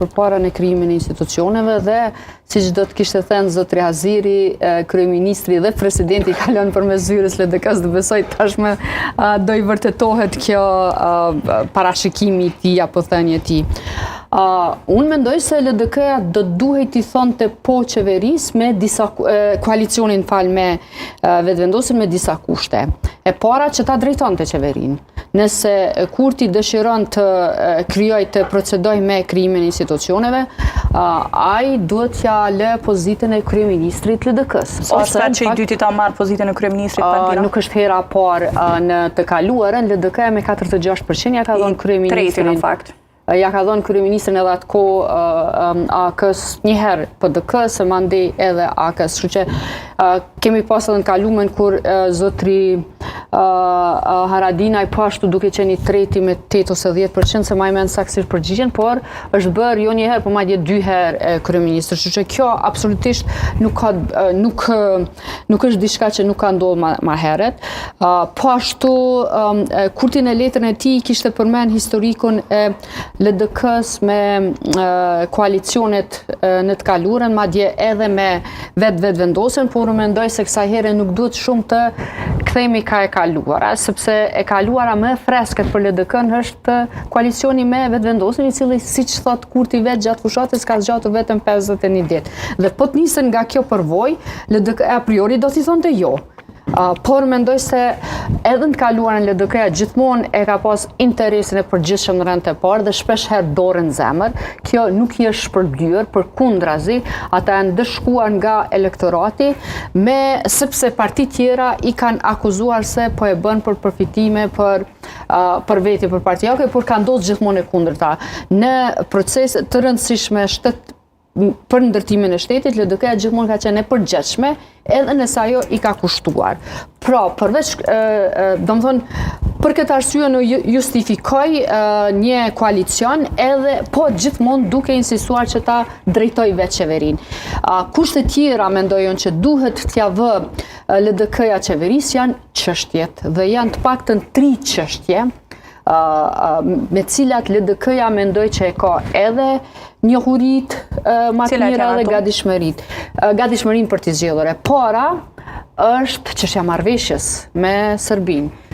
Përpara në krijimin e institucioneve dhe siç do të kishte thënë zotri Haziri, kryeministri dhe presidenti kalon përmes zyrës LDK-së dhe besoj tashmë do i vërtetohet kjo parashikimi i tij apo thënie e tij. Unë mendoj se LDK-ja do të duhej t'i thonte po qeverisë me disa koalicionin fal me Vetëvendosjen me disa kushte. E para që ta drejtonte qeverinë. Nëse Kurti dëshiron të krijojë, të procedojë me krijimin e institucioneve, ai duhet t'ia lë pozitën e kryeministrit LDK-së. Sa është që i dyti ta marrë pozitën e kryeministrit Pantina? Nuk është hera e parë në të kaluarën, LDK-ja me 46% ja ka dhënë kryeministrin. Treti në fakt. Ja ka dhënë kryeministrin edhe atë kohë AAK-së një herë PDK-së, mandej edhe AAK-së. Kështu që kemi pas edhe në kalumen kur zotri Haradinaj po ashtu duke qenë i treti me 8 ose 10%, s'e maj mend saktësisht përgjigjen, por është bërë jo një herë, por madje dy herë kryeministër. Kështu që kjo absolutisht nuk ka nuk nuk është diçka që nuk ka ndodhur ma, ma herët. Po ashtu, Kurti në letrën e tij kishte përmend historikun e LDK-së me koalicionet në të kaluarën, madje edhe me vetë Vetëvendosjen, por unë mendoj se kësaj here nuk duhet shumë të kthehemi ka e kaluara, sepse e kaluara më e freskët për LDK-në është koalicioni me Vetëvendosjen, i cili siç thotë Kurti vetë gjatë fushatës ka zgjatur vetëm 51 ditë. Dhe po të nisen nga kjo përvojë, LDK a priori do t'i thonte jo. Por mendoj se edhe në të kaluarën LDK-ja gjithmonë e ka pas interesin e përgjithshëm në rend të parë dhe shpesh herë dorën në zemër. Kjo nuk i është shpërblyer, përkundrazi, ata janë ndëshkuar nga elektorati me sepse partitë tjera i kanë akuzuar se po e bën për përfitime për për veti për partiake, por ka ndodhur gjithmonë e kundërta. Në procese të rëndësishme shtet për ndërtimin e shtetit, LDK-ja gjithmonë ka qenë e përgjegjshme, edhe nëse ajo i ka kushtuar. Pra, përveç, domethënë, për këtë arsye unë justifikoj një koalicion edhe, po gjithmonë duke insistuar që ta drejtojë vetë qeverinë. Kushte tjera, mendoj unë që duhet t'ia vë LDK-ja qeverisë janë çështjet dhe janë të paktën tri çështje, me cilat LDK-ja mendoj që e ka edhe njohuritë ma të mira dhe gatishmëritë. Gatishmërinë për t'i zgjidhur. E para është çështja e marrëveshjes me Serbinë.